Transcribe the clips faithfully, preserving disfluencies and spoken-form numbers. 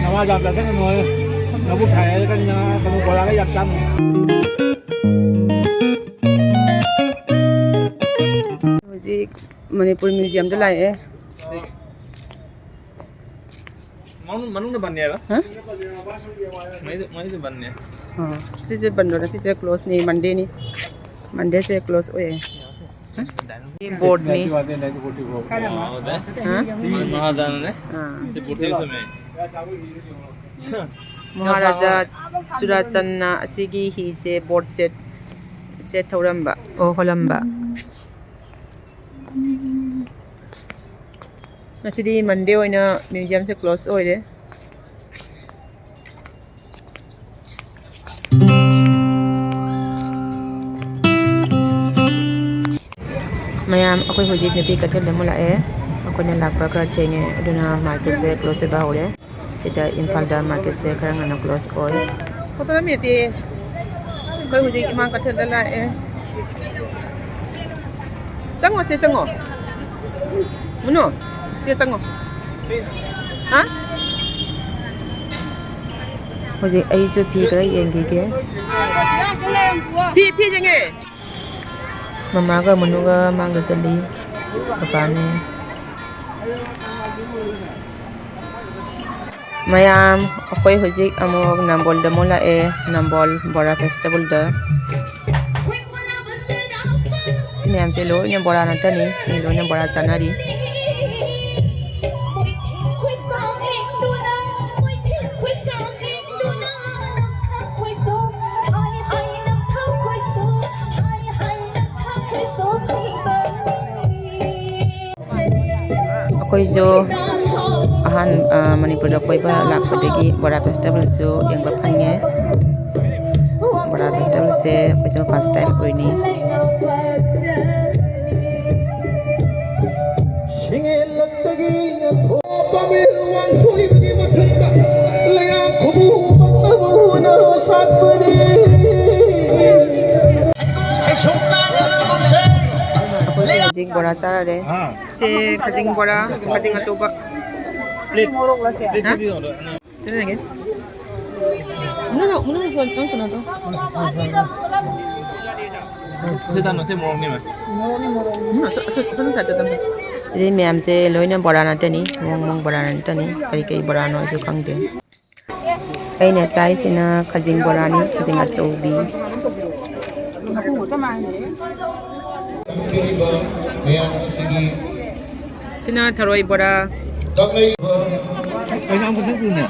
ꯅꯋꯥ ꯌꯥꯝ ꯆꯥꯁꯤꯟꯒꯅꯨ ꯍꯦ꯫ ꯅꯕꯨꯛ ꯁꯥꯏ ꯍꯥꯏꯔꯛꯀꯅꯤ ꯅꯪ, ꯀꯩꯅꯣ, ꯕꯣꯔꯥꯒ ꯌꯥꯝ ꯆꯥꯅꯨ꯫ ꯍꯧꯖꯤꯛ ꯃꯅꯤꯄꯨꯔ ꯃ꯭ꯌꯨꯖꯤꯌꯝꯗ ꯂꯥꯛꯑꯦ꯫ ꯃꯅꯨꯡ-, ꯃꯅꯨꯡꯗ ꯕꯟꯅꯦꯕ? ꯍꯥ? ꯃꯩꯁꯨ, ꯃꯩꯁꯨ ꯕꯟꯅꯦ꯫ ꯑꯥ, ꯁꯤꯁꯦ ꯕꯟ ꯑꯣꯏꯔꯦ, ꯁꯤꯁꯦ ꯀ꯭ꯂꯣꯁꯅꯤ, ꯃꯟꯗꯦꯅꯤ꯫ ꯃꯟꯗꯦꯁꯦ ꯀ꯭ꯂꯣꯁ ꯑꯣꯏꯌꯦ꯫ ꯍꯥ? ꯁꯤ ꯕꯣꯔꯗꯅꯤ꯫ ꯍꯥ? ꯃꯍꯥꯔꯥꯖꯥꯅꯅꯦ꯫ ꯑꯥ꯫ ꯁꯤ ꯕꯣꯔꯗꯇ ꯌꯣꯠꯁꯜꯂꯝꯃꯦ꯫ ꯃꯍꯥꯔꯥꯖꯥ ꯆꯨꯔꯥꯆꯟꯅ ꯑꯁꯤꯒꯤ ꯍꯤꯁꯦ ꯕꯣꯠ ꯆꯦꯠ, ꯆꯦꯠ ꯊꯧꯔꯝꯕ, ꯑꯣ, ꯍꯣꯜꯂꯝꯕ꯫ ꯉꯁꯤꯗꯤ ꯃꯟꯗꯦ ꯑꯣꯏꯅ ꯃ꯭ꯌꯨꯖꯤꯌꯝꯁꯦ ꯀ꯭ꯂꯣꯁ ꯑꯣꯏꯔꯦ꯫ ꯃꯌꯥꯝ, ꯑꯩꯈꯣꯏ ꯍꯧꯖꯤꯛ ꯅꯨꯄꯤ ꯀꯩꯊꯦꯜꯗ ꯑꯃꯨꯛ ꯂꯥꯛꯑꯦ꯫ ꯑꯩꯈꯣꯏꯅ ꯂꯥꯛꯄ ꯈꯔ ꯊꯦꯡꯉꯦ, ꯑꯗꯨꯅ ꯃꯥꯔꯀꯦꯠꯁꯦ ꯀ꯭ꯂꯣꯁ ꯑꯣꯏꯕ ꯍꯧꯔꯦ꯫ ꯁꯤꯗ ꯏꯝꯐꯥꯜꯗ ꯃꯥꯔꯀꯦꯠꯁꯦ ꯈꯔ ꯉꯟꯅ ꯀ꯭ꯂꯣꯁ ꯑꯣꯏ꯫ ꯐꯣꯇꯣ ꯅꯝꯃꯤꯗꯤ ꯑꯩꯈꯣꯏ ꯍꯧꯖꯤꯛ ꯏꯃꯥ ꯀꯩꯊꯦꯜꯗ ꯂꯥꯛꯑꯦ꯫ ꯆꯪꯉꯣ, ꯆꯦ, ꯆꯪꯉꯣ꯫ ꯃꯨꯅꯣ, ꯆꯦ, ꯆꯪꯉꯣ꯫ ꯍꯥ? ꯍꯧꯖꯤꯛ ꯑꯩꯁꯨ ꯐꯤ ꯈꯔ ꯌꯦꯡꯈꯤꯒꯦ꯫ ꯐꯤ, ꯐꯤ ꯌꯦꯡꯉꯦ꯫ ꯃꯃꯥꯒ ꯃꯅꯨꯒ ꯃꯥꯡꯗ ꯆꯠꯂꯤ꯫ ꯃꯄꯥꯅꯦ꯫ ꯃꯌꯥꯝ, ꯑꯩꯈꯣꯏ ꯍꯧꯖꯤꯛ ꯑꯃꯨꯛ ꯅꯝꯕꯣꯜꯗ ꯑꯃꯨꯛ ꯂꯥꯛꯑꯦ, ꯅꯝꯕꯣꯜ ꯕꯣꯔꯥ ꯐꯦꯁꯇꯤꯚꯦꯜꯗ꯫ ꯁꯤ ꯃꯌꯥꯝꯁꯦ ꯂꯣꯏꯅ ꯕꯣꯔꯥ ꯉꯥꯛꯇꯅꯤ, ꯃꯤ ꯂꯣꯏꯅ ꯕꯣꯔꯥ ꯆꯥꯅꯔꯤ꯫ ꯑꯩꯈꯣꯏꯁꯨ ꯑꯍꯥꯟ-, ꯑ, ꯃꯅꯤꯄꯨꯔꯗ ꯀꯣꯏꯕ ꯂꯥꯛꯄꯗꯒꯤ ꯕꯣꯔꯥ ꯐꯦꯁꯇꯤꯚꯦꯜꯁꯨ ꯌꯦꯡꯕ ꯐꯪꯉꯦ꯫ ꯕꯣꯔꯥ ꯐꯦꯁꯇꯤꯚꯦꯜꯁꯦ ꯑꯩꯈꯣꯏꯁꯨ ꯐꯥꯔꯁ ꯇꯥꯏꯝ ꯑꯣꯏꯅꯤ꯫ ꯄꯥꯃꯦꯜ ꯋꯥꯟꯊꯣꯛꯏꯕꯒꯤ ꯃꯊꯛꯇ ꯂꯩꯔꯥꯡ ꯈꯨꯕꯨ ꯄꯛꯅꯕ ꯍꯨꯅ ꯁꯥꯠꯄꯅꯤ꯫ ꯑꯩꯈꯣꯏꯁꯦ ꯍꯧꯖꯤꯛ ꯕꯣꯔꯥ ꯆꯥꯔꯔꯦ꯫ ꯁꯦ ꯈꯖꯤꯡ ꯕꯣꯔꯥ, ꯈꯖꯤꯡ ꯑꯆꯧꯕ꯫ ꯍꯥ? ꯆꯠꯂꯒꯦ꯫ ꯃꯅꯨꯡꯗ, ꯃꯅꯨꯡꯗ ꯐꯣꯟ ꯅꯪ ꯁꯥꯟꯅꯗꯣ꯫ ꯁꯤꯗ ꯊꯝꯃꯣ, ꯁꯤ ꯃꯣꯔꯣꯛꯅꯦꯕ꯫ ꯎꯝ, ꯑꯁꯣ-, ꯑꯁꯣ-, ꯑꯁꯣꯝ ꯁꯥꯏꯗꯇ ꯊꯝꯃꯣ꯫ ꯁꯤꯗꯤ ꯃꯌꯥꯝꯁꯦ ꯂꯣꯏꯅ ꯕꯣꯔꯥ ꯉꯥꯛꯇꯅꯤ, ꯃꯑꯣꯡ ꯃꯑꯣꯡ ꯕꯣꯔꯥ ꯉꯥꯛꯇꯅꯤ, ꯀꯔꯤ ꯀꯔꯤ ꯕꯣꯔꯥꯅꯣ ꯑꯩꯁꯨ ꯈꯪꯗꯦ꯫ ꯑꯩꯅ ꯆꯥꯏꯁꯤꯅ ꯈꯖꯤꯡ ꯕꯣꯔꯥꯅꯤ, ꯈꯖꯤꯡ ꯑꯆꯧꯕꯤ꯫ ꯄꯤꯔꯤꯕ ꯃꯌꯥꯝ ꯑꯁꯤꯒꯤ ꯁꯤꯅ ꯊꯔꯣꯏ ꯕꯣꯔꯥ꯫ ꯀꯪꯂꯩꯕ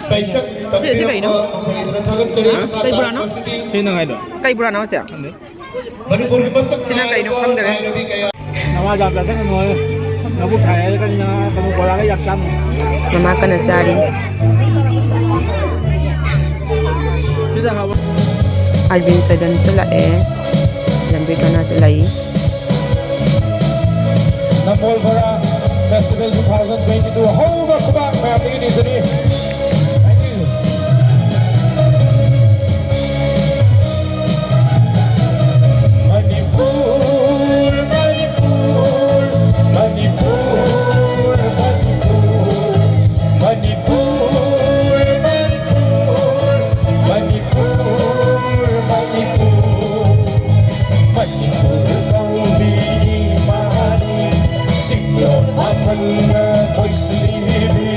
ꯁꯩꯁꯛ ꯁꯤ, ꯁꯤ ꯀꯩꯅꯣ? ꯇꯝꯕꯤꯔꯝꯕ ꯃꯈꯣꯏꯒꯤꯗꯃꯛ ꯊꯥꯒꯠꯆꯔꯤ꯫ ꯍꯥ? ꯃꯈꯥ ꯀꯩ ꯕꯣꯔꯥꯅꯣ? ꯇꯥꯔꯛꯄꯁꯤꯗꯤ ꯁꯤ ꯅꯪ ꯍꯥꯏꯗꯣ? ꯀꯩ ꯕꯣꯔꯥꯅꯣ ꯁꯦ? ꯈꯪꯗꯦ꯫ ꯃꯅꯤꯄꯨꯔꯒꯤ ꯃꯁꯛ ꯁꯤꯅ ꯀꯩꯅꯣ ꯅꯥꯏꯔꯕ ꯈꯪꯗꯔꯦ꯫ ꯃꯥꯏꯔꯥꯕꯤ ꯀꯌꯥ ꯅꯃꯥ ꯌꯥꯝ ꯆꯥꯁꯤꯟꯒꯅꯨ ꯍꯥꯏꯌꯨ꯫ ꯅꯕꯨꯛ ꯊꯥꯏ ꯍꯥꯏꯔꯒꯅꯤ ꯅꯪ ꯀꯩꯅꯣ ꯕꯣꯔꯥꯒ ꯌꯥꯝ ꯆꯥꯅꯨ꯫ ꯃꯃꯥ ꯀꯟꯅ ꯆꯥꯔꯤ꯫ ꯁꯤꯗ ꯍꯥꯞꯄꯣ꯫ ꯑꯔꯕꯤꯟ ꯁꯣꯏꯗꯟꯁꯨ ꯂꯥꯛꯑꯦ꯫ ꯂꯝꯕꯤ ꯊꯣꯡꯅꯥꯁꯨ ꯂꯩ꯫ ꯅꯝꯕꯣꯜ ꯕꯣꯔꯥ ꯐꯦꯁꯇꯤꯚꯦꯜ two thousand twenty-two ꯍꯧꯕ ꯈꯨꯕꯥꯛ ꯃꯌꯥꯝꯗꯒꯤ ꯅꯤꯖꯔꯤ꯫ Thank you. ꯃꯅꯤꯄꯨꯔ, ꯃꯅꯤꯄꯨꯔ, ꯃꯅꯤꯄꯨꯔ, ꯃꯅꯤꯄꯨꯔ, ꯃꯅꯤꯄꯨꯔ, ꯃꯅꯤꯄꯨꯔ, ꯃꯅꯤꯄꯨꯔ, ꯃꯅꯤꯄꯨꯔ ꯀꯧꯕꯤ ꯏꯃꯥꯅꯤ, ꯁꯤꯡꯂꯣꯟ ꯃꯥꯄꯜꯅ ꯀꯣꯏꯁꯤꯜꯂꯤꯕꯤ꯫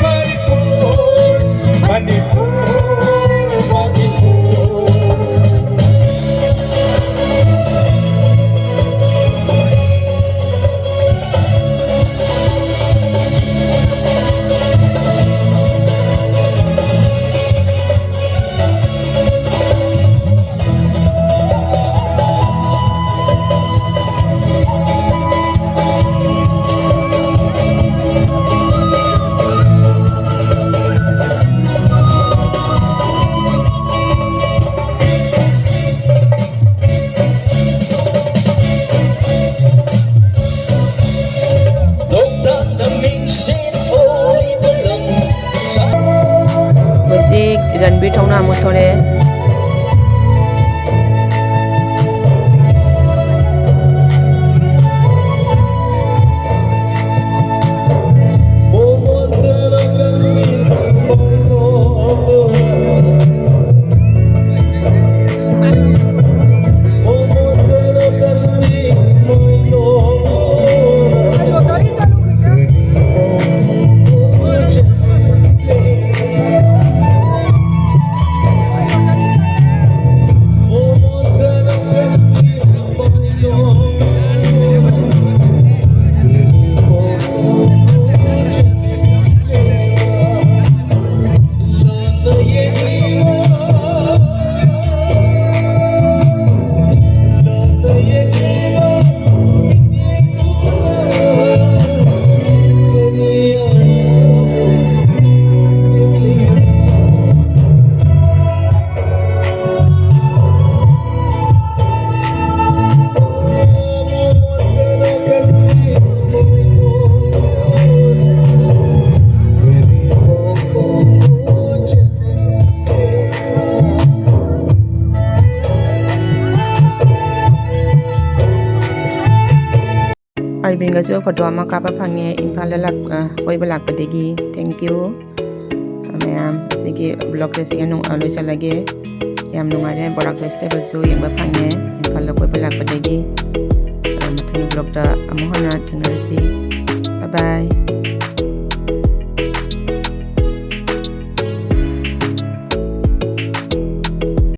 ꯃꯅꯤꯄꯨꯔ, ꯃꯅꯤꯄꯨꯔ, ꯃꯅꯤꯄꯨꯔ꯫ ꯍꯧꯖꯤꯛ ꯔꯟꯕꯤꯔ ꯊꯧꯅꯥ ꯑꯃꯨꯛ ꯊꯣꯛꯂꯛꯑꯦ꯫ ꯀꯥꯔꯕꯤꯟꯒꯁꯨ ꯐꯣꯇꯣ ꯑꯃ ꯀꯥꯞꯄ ꯐꯪꯉꯦ ꯏꯝꯐꯥꯜꯗ ꯂꯥꯛ-, ꯑ, ꯀꯣꯏꯕ ꯂꯥꯛꯄꯗꯒꯤ꯫ Thank you꯫ ꯑ, ꯃꯌꯥꯝ, ꯑꯁꯤꯒꯤ ꯕ꯭ꯂꯣꯒꯁꯦ ꯁꯤꯒ ꯅꯨꯡ-, ꯑ, ꯂꯣꯏꯁꯤꯜꯂꯒꯦ꯫ ꯌꯥꯝ ꯅꯨꯡꯉꯥꯏꯔꯦ ꯕꯣꯔꯥꯛ ꯐꯦꯁꯇꯤꯚꯦꯜꯁꯨ ꯌꯦꯡꯕ ꯐꯪꯉꯦ ꯏꯝꯐꯥꯜꯗ ꯀꯣꯏꯕ ꯂꯥꯛꯄꯗꯒꯤ꯫ ꯑ, ꯃꯊꯪꯒꯤ ꯕ꯭ꯂꯣꯒꯇ ꯑꯃꯨꯛ ꯍꯟꯅ ꯊꯦꯡꯅꯔꯁꯤ꯫ Bye bye꯫